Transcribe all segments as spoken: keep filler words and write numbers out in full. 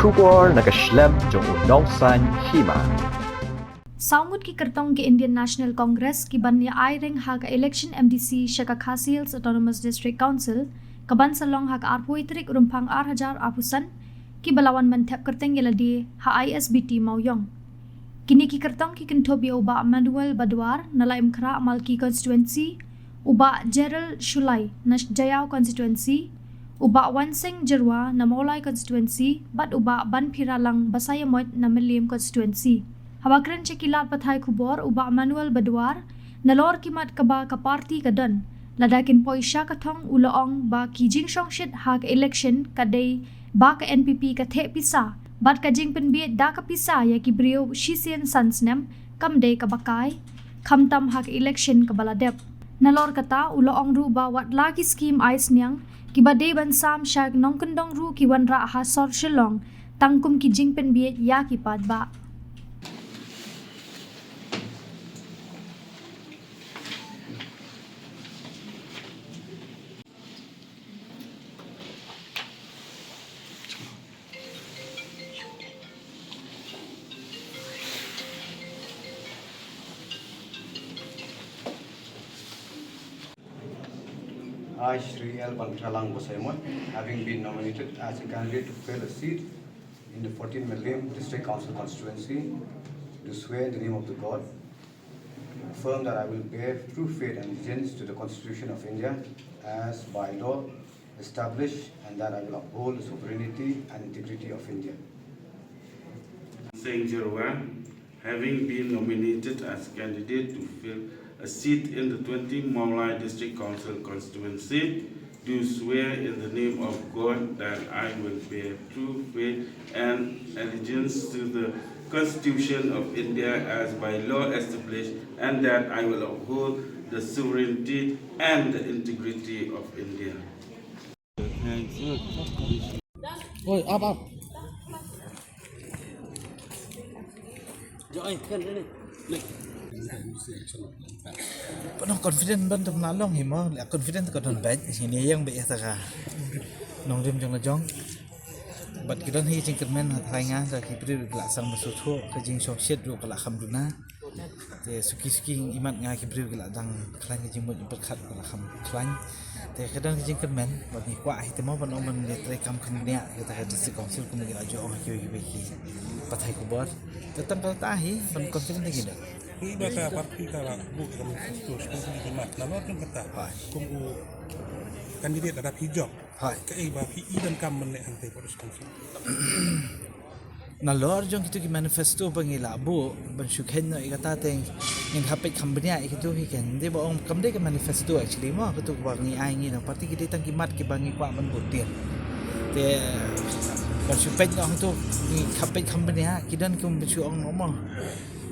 Khubor na ka shlem jong u nongsan hima. Saw ngut ki kyrtong ka Indian National Congress ki ban ïa ai reng ha ka election M D C sha ka Khasi Hills Autonomous District Council ka ban sa long ha ka arphew tarik Rymphang ar hajar arphew san, ki ba la wan ban thep kyrteng ïa lade ha I S B T Mawiong. Kine ki kyrtong ki kynthup ïa u Bah Manuel Badwar na Laitumkhrah Malki Constituency, u Bah Gerald Shullai na Jaïaw Constituency, u Bah Wansing Jyrwa na Mawlai Constituency, bad u Bah Banphiralang Basaiawmoit na Mylliem Constituency. Haba kren sha ki lad pathai khubor, u Bah Manuel Badwar, nalor ki mat kaba ka party ka don, lada kin poi sha ka thong, u la ong ba ki jingshongshit ha ka election ka dei ba ka N P P ka theh pisa bad ka jingpynbiej da ka pisa ïa ki briew shisien san snem kam dei kaba kai, khamtam ha ka election kaba la dep. Nalor kata, u la ong ruh ba wat la ki skim ai sniang kiba dei ban sam sha nongkyndong ruh ki wanrah ha sor Shillong tang kum ki jingpynbiej ïa ki paidbah. I, Shri L Banphiralang Basaiawmoit, having been nominated as a candidate to fill a seat in the fourteen Mylliem District Council constituency, do swear in the name of the God, affirm that I will bear true faith and allegiance to the Constitution of India as by law established, and that I will uphold the sovereignty and integrity of India. Singh Jyrwa, having been nominated as candidate to fill a seat in the twenty Mawlai District Council constituency, do swear in the name of God that I will bear true faith and allegiance to the Constitution of India as by law established, and that I will uphold the sovereignty and the integrity of India. Oi, ap, ap. Pynlong confident ban tang na long hi mo, la confident ka don bad, ini yang be ya ta ka nongrim jong la jong. Bad ki don hi jingkyrmen ha tharai nga, da ki briew la sang ba suthu ka jingshongshit ruh ka la kham duna. Te suki suki imat nga ki briew ki la dang khlaiñ ka jingmut jingpyrkhat ka la kham khlaiñ. Te ka don ka jingkyrmen bad ngi kwah hi te mo ban ong ban ïa trei kam kham bniah ïa ta ka district council kum ngi la ju ong ha kiwei kiwei ki pathai khubor. Te tang kata hi ban confident da ki don. Kum ba ka party ka la buh ka manifesto, kum ki imat na lor jong kata. Kum u candidate da phi jop. Hai. Kaei ba phi i donkam ban leh hangtei, Boris Council? Nalor jong kitu ki manifesto ba ngi la buh ban shu kheiñ noh ïa kata te ngin hap peit kham bniah ïa kitu hi, kan dei ba ong kam dei ka manifesto actually mo, kitu ba ngi ai ngi na party ki dei tang ki mat kiba ngi kwah ban buh tiar. Te ban shu peit noh hangtu ngi hap peit kham bniah, ki don ki ban shu ong noh mo.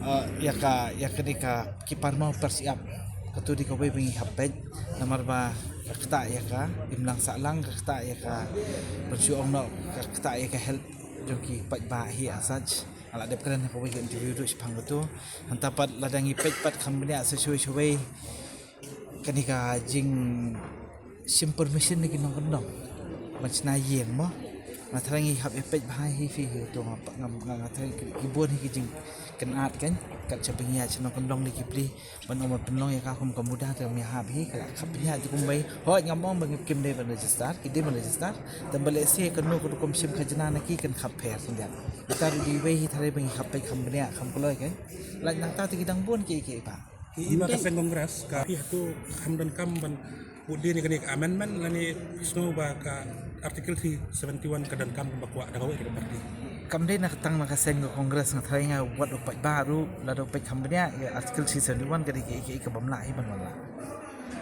Ah, ïa ka, ïa ka dei ka ki parmaw parsiap. Katu dei kawei ba ngi hap peit. Namar ba ka ktah ïa ka imlang sahlang, ka ktah ïa ka ban shu ong noh, ka ktah ïa ka health jong ki paidbah hi as such. Nga la dep kren ha kawei ka interview ruh shaphang katu. Hangta pat lada ngi peit pat kham bniah sa shawei shawei, kane ka jingshim permission na ki nongkyndong ban shna ïing mo. Nga tharai ngi hap ïa peit bha hi phi hi, to nga, nga, nga tharai ki bun hi ki jingkynad kan, kat shaba ngi ïa sha nongkyndong ne ki pli ban ong ban pynlong ïa ka kum ka muda, te ngam ïa hap hi, ka la khap ïa te kum wei. Hooid, ngam ong ba ngi kim dei ban register, ki dei ban register. Te ba lehse kano ka rukom shim khajna na ki kan khap pher khyndiat. Ita ruh dei wei hi, tharai ba ngi hap peit kham bniah kham kloi kan. Lait nangta te ki dang bun ki ki ba. Hi ba ka seng Congress ka phi hatu kham donkam ban put dien ïa kane ka amendment lane phi sngew ba ka Article three seventy-one ka donkam ba kwah da kawei ka party? Kam dei na ka tang na ka seng ka Congress, nga tharai nga wat u paidbah ruh lada u peit kham bniah ïa Article three seventy-one ka dei kaei kaei ka bym lah hi ban wan lah.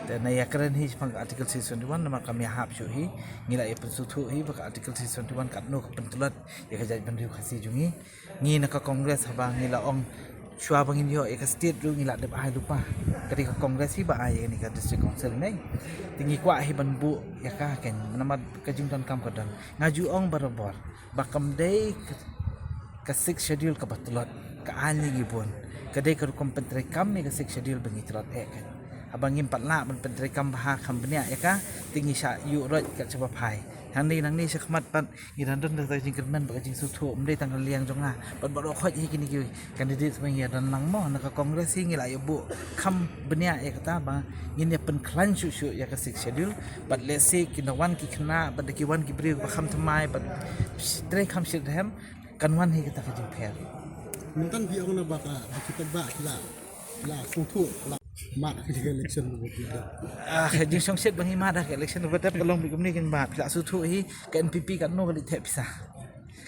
Te nga ïa kren hi shaphang ka Article three seventy-one namar kam ïa hap shuh hi, ngi la ïa pynsngewthuh hi ba ka Article three seventy-one katno ka pyntlot ïa ka jaitbynriew Khasi jong ngi. Ngi na ka Congress haba ngi la ong shuwa ba ngin ïoh ïa ka state ruh ngi la dep ai lypa. Ka dei ka Congress hi ba ai ïa kane ka District Council ne. Te ngi kwah hi ban buh ïa ka, kan namar ka jingdonkam ka don. Nga ju ong barabor ba kam dei ka, ka Sixth Schedule kaba tlot, ka aiñ ïa ngi bun. Ka dei ka rukom pyntreikam ïa ka Sixth Schedule ba ngi tlot eh kan. Haba ngim pat lah ban pyntreikam bha kham bniah ïa ka, te ngi shah ïuh roit kat shaba phai. Hangne nangne shakhmat pat ngi dang don da ka jingkyrmen bad ka jingsngewthuh, ym dei tang ka liang jong nga. Bad baroh khoit hi kine ki candidates ba ngi ïa don lang mo, na ka Congress hi ngi la ïa buh kham bniah ïa kata ba ngin ïa pynkhlaiñ shuh shuh ïa ka Sixth Schedule. Bad lehse kin da wan ki khynnah bad da ki wan ki briew ba kham thymmai bad trei kham shitrhem, kan wan hi kata ka jingpher. Mynta phi ong na ba ka, ba ki paidbah ki la, ki la sngewthuh, ki la mad ha ka election ba ki dep. Ah, ka jingshongshit ba ngi mad ha ka election ba dep ka long beit kumne kein ba phi la sngewthuh hi, ka N P P katno ka leit theh pisa.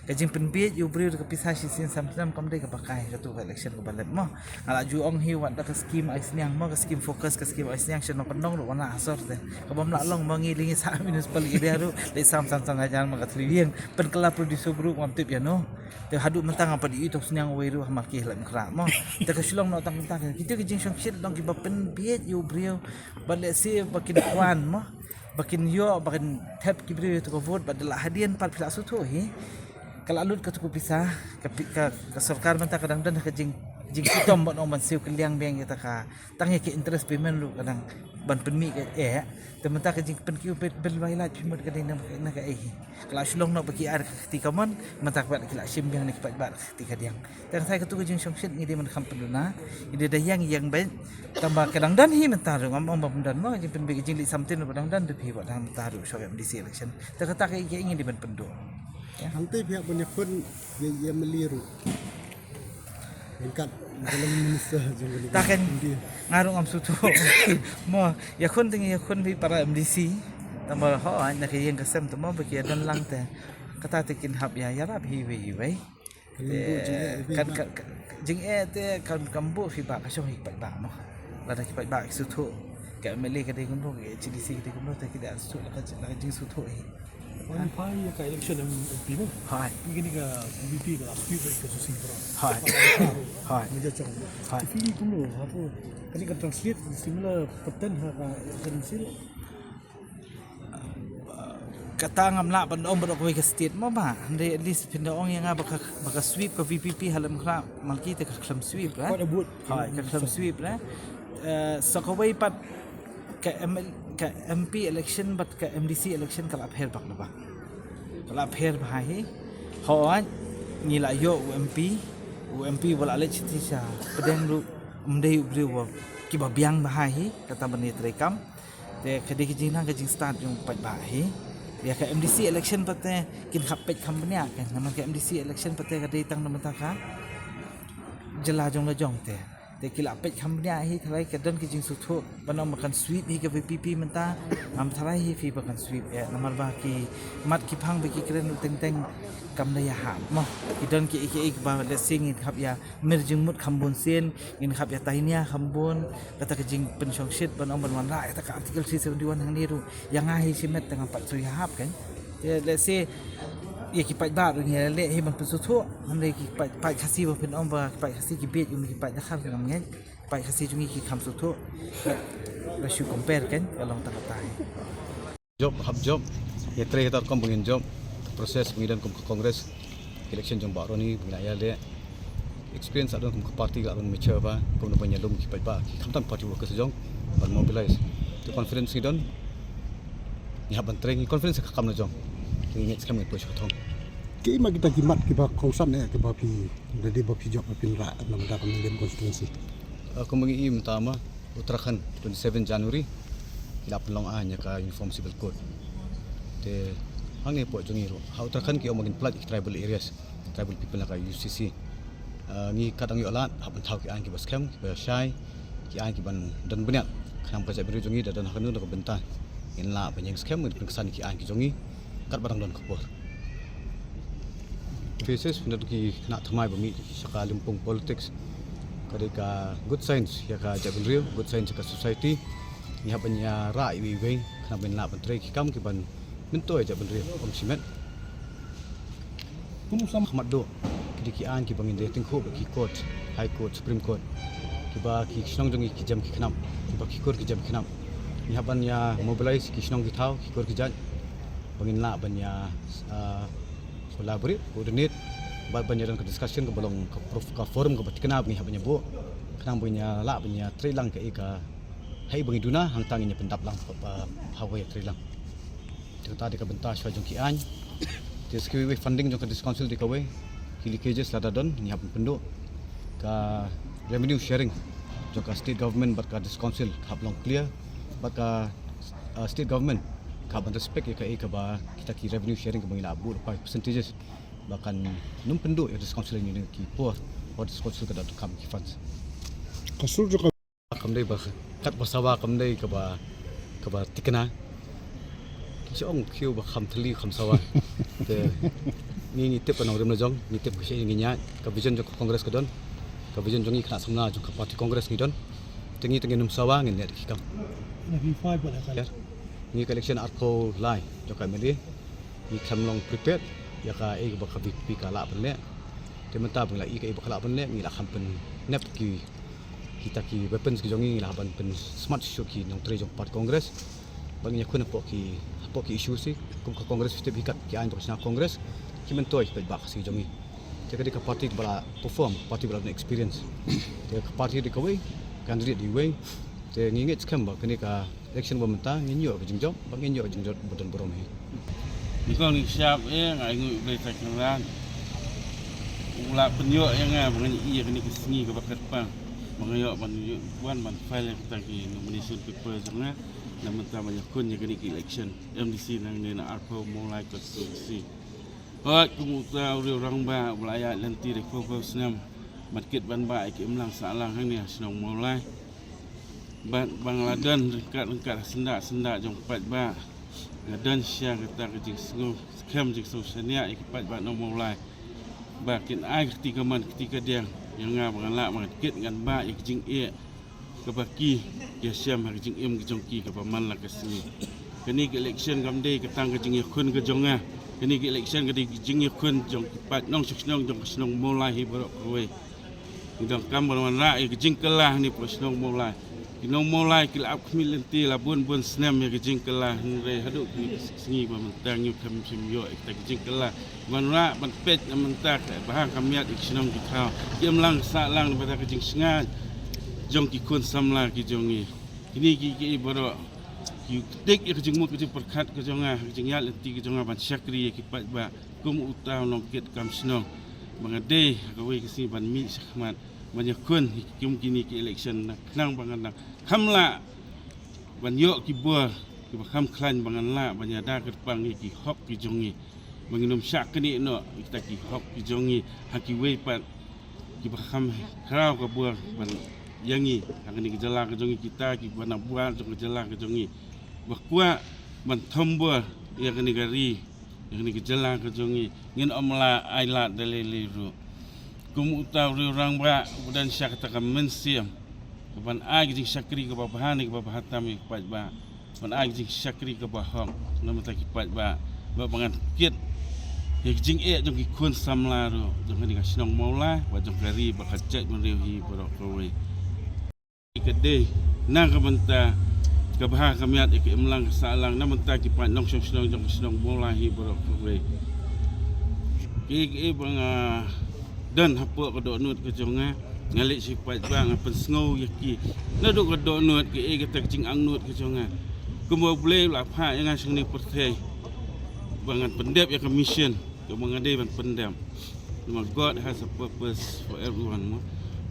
Ka jingpynbiej ïa u briew da ka pisa shisien samsem kam dei kaba kai ha kato ka election kaba leit mo. Nga la ju ong hi wat da ka scheme ai sniang mo, ka scheme FOCUS, ka scheme ai sniang shano ka nong ruh wan la ha sor te. Kaba ym lah long mo, ngi lei ngi sah municipal area ruh leit sam san san hajar ma ka thliew ïing. Pynkylla producer group ngam tip ïano. Te haduh mynta ngam pat ïohi tang sniang uwei ruh ha Malki Laitumkhrah mo. Te ka shu long noh tang mynta, kita ki jingshongshit long kiba pynbiej ïa u briew. Bad lehse ba kin kwah mo, ba kin ïoh, ba kin thep ki briew ïa kato ka vote, bad da la hadien pat phi la sngewthuh hi. Ka la lut kato ka pisa, ka pi-, ka, ka sorkar mynta ka dang don ha ka jing, jingshitom ban ong ban siew kylliang biang ïa kata ka, tang ïa ka interest payment ruh ka dang ban pynmih ka eh. Te mynta ka jingpynkiew bill, bill bai lait phi mut ka dei na, na kaei hi. Ka la shu long noh ba ki ai da ka kti kamon, mynta ka bad ki la shim biang na ki paidbah da ka kti kadiang. Te ka thai kato ka jingshongshit ngi dei ban kham pynduna, ngi dei da ïeng ïeng beit. Tang ba ka dang don hi mynta ruh, ngam ong ba ym don mo, ka jingpynbiej ka jingleit samtin ruh ba dang don da phi ba dang mynta ruh shuwa ka M D C election. Te kata ka, ka ngi dei ban pynduh. Hangtei phi hap ban ïakhun ïa, ïa M L A ruh. Ryngkat ba long minister jong ka. Ta kan, nga ruh ngam sngewthuh. Mo, ïakhun te ngi ïakhun beit para M D C. Tang ba hooid na ka ïing ka sem te mo ba ki ïa don lang te. Kata te kin hap ïa, ïarap hi iwei iwei. Ka lyngngoh jingeh, eh, kan, kan, kan, jingeh te kan, kam buh feedback, ka shong hi ki paidbah mo. Lada ki paidbah ki sngewthuh, ka M L A ka dei kumno, ka H A D C ka dei kumno, te ki dei sngewthuh la ka, la ka jingsngewthuh hi. Wan phai ïa ka election M P mo. Hai. Ngi kane ka V P P ka la sweep ka susi bro. Hai. Hai. Ngi ja chong. Hai. Te phi kumno, hato kane ka translate similar pattern ha ka election M C? Kata ngam lah ban ong baroh kawei ka state mo ba. Hynrei at least phin da ong ïa nga ba ka, ba ka sweep ka V P P ha Laitumkhrah Malki te ka khlem sweep, eh? Quite a vote. Hooid, ka khlem sweep, eh? Eh, sa kawei pat ka M L, ka M P election bad ka M D C election ka la pher bak lypa. Ka la pher bha hi. Hooid, ngi la ïoh u M P, u M P ba la leit sha pdeng ruh ym dei u briew ba kiba biang bha hi, kata ban ïatrei kam. Te ka dei ka jingnang ka jingstad jong u paidbah hi. Ïa ka M D C election pat te kin hap peit kham bniah kan. Namar ka M D C election pat te ka dei tang na bynta ka jylla jong la jong te. Te ki la peit kham bniah hi, tharai ka don ka jingsngewthuh ban ong ba kan sweep hi ka V P P mynta. Ngam tharai hi phi ba kan sweep eh. Namar ba ki mat ki phang ba ki kren ruh teng teng kam da ïahap mo. Ki don kiei kiei ba lehse ngin hap ïa mir jingmut kham bun sien, ngin hap ïa tainia kham bun, kata ka jingpynshongshit ban ong ban wanrah ïa kata ka Article three seventy-one hangne ruh. Ïa nga hi shimet te ngam pat shu ïahap kan. Te lehse ïa ki paidbah ruh ngi leh hi ban pynsngewthuh, hynrei ki paid, paid Khasi ba phin ong ba ki paid Khasi ki bieit kum ki paid Dkhar ngam ngeit, paid Khasi jong ngi ki kham sngewthuh. Ba shu compare kan, ka long kata hi. Jop, hap jop, ïa trei kata rukom ba ngin jop, ka process ba ngi don kum ka Congress, ka election jong baroh ngi ba ngi la ïaleh, experience la don kum ka party la don mature bha, kumno ban ïalum ki paidbah, ki khamtam party workers jong, ban mobilize. Te confidence ngi don, ngi hap ban trei, ngi confidence ka kam la jong, ngi ngeit skhem ngi poi sha ka thong. Kiei ma kita ki mat kiba kongsan eh, kiba phi, da dei ba phi jop ba phin rah, na bynta ka Mylliem constituency? Ah, kumba ngi i mynta ma, Uttarakhand, twenty-seven January, ki la pynlong aiñ ïa ka Uniform Civil Code. Te hangne hapoh jong ngi ruh, ha Uttarakhand ki ong ba ngin pynlait ïa ki tribal areas, tribal people na ka U C C. Ah, ngi kat ngi ïoh lad, hap ban thaw ki aiñ kiba skhem, kiba shai, ki aiñ kiban don bniat. Khnang ba ka jaitbynriew jong ngi da don ha kano kano ka bynta, ngin lah ban ïeng skhem, ngin pynksan ïa ki aiñ ki jong ngi. Katba dang don ka por. Faces, phin da ki khynnah thymmai ba mih sha ka lympung politics. Ka dei ka good signs ïa ka jaitbynriew, good signs ïa ka society. Ngi hap ban ïa rah iwei iwei, khnang ban lah ban trei ki kam kiban myntoi ïa jaitbynriew, ym shimet. Kum u sam khmat duh, ki dei ki aiñ kiba ngin dei tyngkhuh bad ki court, High Court, Supreme Court. Kiba ki shnong jong ngi ki jem ki khnap, kiba ki kur ki jem ki khnap. Ngi hap ban ïa mobilize ki shnong ki thaw, ki kur ki jait. Ba ngin lah ban ïa, ah, collaborate, coordinate, bad ban ïa don ka discussion kaba long ka prof-, ka forum kaba thikna ba ngi hap ban ïa buh. Khnang ba ngin ïa lah ban ïa trei lang kaei ka, haei ba ngi duna, hangta ngin ïa pyndap lang, ah, hawei ïa trei lang. Te Kata dei ka bynta shuwa jong ki aiñ. Te sa kiwei wei funding jong ka District Council dei kawei. Ki leakages lada don ngi hap ban pynduh. Ka revenue sharing jong ka state government bad ka District Council ka hap long clear. Bad ka, uh, state government ka hap ban respect ïa kaei kaba kita ki revenue sharing kaba ngi la buh da percentages. Ba kan nym pynduh ïa District Council ïa ki por ba District Council ka da donkam ki funds. Ka sur jong ka kam dei ba kat ba sawa kam dei kaba, kaba thikna. Ki ong kiew ba kham thylli kham sawa. Te ngi ngi tip ka nongrim la jong, ngi tip ka shi ngi nya ka vision jong ka Congress ka don. Ka vision jong ngi khynnah samla jong ka party Congress ngi don. Te ngi te ngin nym sawa ngin leh ki kam. Ngi ka election arphew lai jong ka M L A. Ngi khlem long prepared ïa kaei ba ka V P P ka lah ban leh. Te mynta ba ngi la i kaei ba ka lah ban leh ngi la kham pynnep ki kita ki weapons ki jong ngi, ngi la ban pynsmart shuh ki nongtrei jong party Congress. Ba ngin ïakhun hapoh ki, hapoh ki issue shi kum ka Congress, phi tip hi kat ki aiñ ba ka shna Congress ki myntoi paidbah Khasi jong ngi. Te ka dei ka party ba la perform, party ba la don experience. Te ka party dei kawei, candidate dei wei. Te ngi ngeit skhem ba kane ka election ba mynta ngin ïoh ka jingjop, ba ngin ïoh ka jingjop ba don burom hi. Ngi kong ngi shap eh ngai ngui bai ta kran. U la pynïoh ïa nga ba ngan ïoh ïa kane ka sngi kaba kyrpang ba nga ïoh ban ïoh wan ban file ïa kita ki nomination paper jong nga. Na mynta ban ïakhun ïa kane ka election M D C nangne na arphew Mawlai constituency. Hooid, kum uta u riew rangbah uba la ïaid lynti da phew phew snem ban kit ban bah ïa ki imlang sahlang hangne ha shnong Mawlai. Bad ba nga la don ryngkat ryngkat ha syndah syndah jong paidbah, nga don sha kata ka jingsngew skhem jingsngew shaniah ïa ki paidbah nong Mawlai ba kin ai ka kti kamon kti kadiang ïa nga ba ngan lah ba ngan kit ngan bah ïa ka jingeh kaba ki ïashem ha ka jingim ka jong ki kaba man la ka sngi. Kane ka election kam dei ka tang ka jingïakhun ka jong nga. Kane ka election ka dei ka jingïakhun jong ki paid nongshong shnong jong ka shnong Mawlai hi baroh kawei. Ngi donkam ban wanrah ïa ka jingkylla hangne hapoh shnong Mawlai. Ki nong Mawlai ki la ap khmih lynti la bun bun snem ïa ka jingkylla, hynrei haduh kine ki sngi ba mynta ngim kham shym ïoh ïa kita ki jingkylla. Ban wanrah ban peit na mynta ka bha ka miat ïa ki shnong ki thaw, ki imlang sahlang na bynta ka jingshngaiñ jong ki khun samla ki jong ngi. Kine ki, ki baroh ki ktik ïa ka jingmut ka jingpyrkhat ka jong nga, ka jingïaid lynti ka jong nga ban shakri ïa ki paidbah kum uta u nongkit kam shnong. Ba nga dei ha kawei ka sngi ban mih shakhmat ban ïakhun ïa ki kum kine ki election na khnang ba ngan nang kham lah ban ïoh ki bor kiba kham khlaiñ ba ngan lah ban ïada kyrpang ïa ki hok ki jong ngi. Ba ngin ym shah knieh noh ïa kita ki hok ki jong ngi ha kiwei pat kiba kham khraw ka bor ban ïa ngi ha kane ka jylla ka jong ngi, kita kiba na bwar jong ka jylla ka jong ngi ba kwah ban thombor ïa kane ka ri, ïa kane ka jylla ka jong ngi. Ngin ym lah ailad da lei lei ruh. Kum uta u riew rangbah uba don sha kata ka mynsiem kaban ai ka jingshakri kaba bha ne kaba bha tam ïa ki paidbah, ban ai ka jingshakri kaba hok na bynta ki paidbah, ba ban ngan kit ïa ka jingeh jong ki khun samla ruh jong kane ka shnong Mawlai bad jong ka ri bad ka jaitbynriew hi baroh kawei. Ka dei na ka bynta ka bha ka miat ïa ka imlang ka sahlang na bynta ki paid nongshong shnong jong ka shnong Mawlai hi baroh kawei. Kiei kiei ba nga don hapoh ka dohnud ka jong nga, nga leit sha ki paidbah nga pynsngew ïa ki naduh ka dohnud, kiei kata ka jingangnud ka jong nga. Kumba U Blei u la phah ïa nga sha kane ka pyrthei ba ngan pyndep ïa ka mission kaba nga dei ban pyndep. Namar God has a purpose for everyone, mo.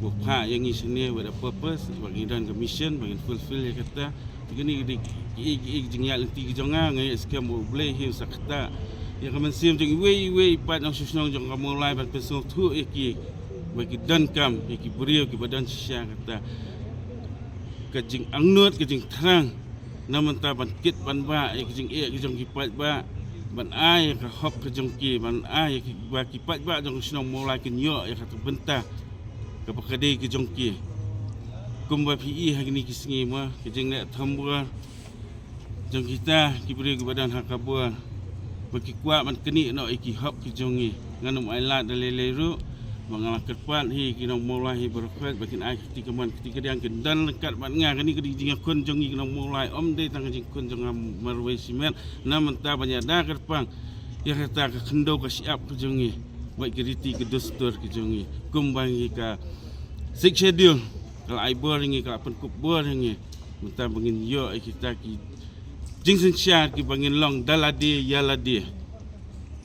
U phah ïa ngi shane with a purpose, ba ngi don ka mission ba ngin fulfill ïa kata. Te kane ka dei kiei kiei ka jingïaid lynti ka jong nga, nga ïa skhem ba U Blei hi u sa ktah ïa ka mynsiem jong iwei iwei i paid nongshong shnong jong ka Mawlai ban pynsngewthuh ïa ki ba ki donkam ïa ki briew kiba don shisha kata. Ka jingangnud ka jingthrang na bynta ban kit ban bah ïa ka jingeh ka jong ki paidbah, ban ai ïa ka hok ka jong ki, ban ai ïa ki ba ki paidbah jong ka shnong Mawlai kin ïoh ïa kata ka bynta kaba ka dei ka jong ki. Kumba phi i ha kine ki sngi, mo, ka jingleh thombor jong kita ki briew kiba don ha ka bor ba ki kwah ban knieh noh ïa ki hok ki jong ngi. Ngan ym ailad da lei lei ruh ba nga la kyrpad hi ïa ki nong Mawlai hi baroh kawei ba kin ai ka kti kamon ka kti kadiang, kin don ryngkat bad nga. Kane ka dei ka jingïakhun jong ngi ki nong Mawlai, ym dei tang ka jingkhun jong nga marwei shimet. Na bynta ban ïada kyrpang ïa kata ka khyndew ka shyiap ka jong ngi bad ki riti ki dustur ki jong ngi. Kumba ngi, ka Sixth Schedule ka la ai bor ïa ngi, ka la pynkup bor ïa ngi. Mynta ba ngin ïoh ïa kita ki jingsynshar kiba ngin long da lade ïa lade.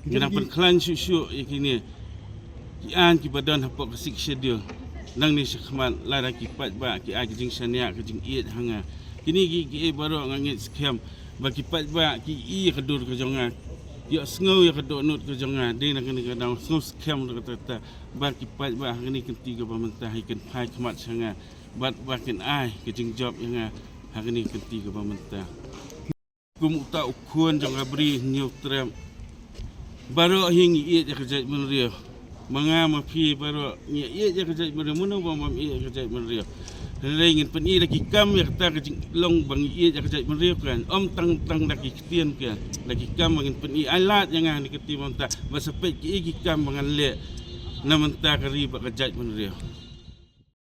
Ngi nang pynkhlaiñ shuh shuh ïa kine ki aiñ kiba don hapoh ka Sixth Schedule. Nangne shakhmat lada ki paidbah ki ai ka jingshaniah ka jingïeit ha nga, kine ki, ki ei baroh nga ngeit skhem ba ki paidbah ki ïohi ïa ka dur ka jong nga, ïohsngew ïa ka dohnud ka jong nga. Dei na kane ka daw sngewskhem ruh kata kata ba ki paidbah ha kane ka kynti kaba mynta hi kin phai khmat sha nga bad ba kin ai ka jingjop ïa nga ha kane ka kynti kaba mynta. Kum uta u khun jong ka Bri Hynñiewtrep, baroh hi ngi ïeit ïa ka jaitbynriew. Ma nga ma phi baroh ngi ïeit ïa ka jaitbynriew, mano ba bym ïeit ïa ka jaitbynriew. Hynrei ngin pyni da ki kam ïa kata ka jinglong ba ngi ïeit ïa ka jaitbynriew kan, ym tang tang da ki ktien kan, da ki kam ba ngin pyni. Ai lad ïa nga ha kane ka kynti mynta ba sa peit kiei ki kam ba ngan leh na mynta ka ri bad ka jaitbynriew.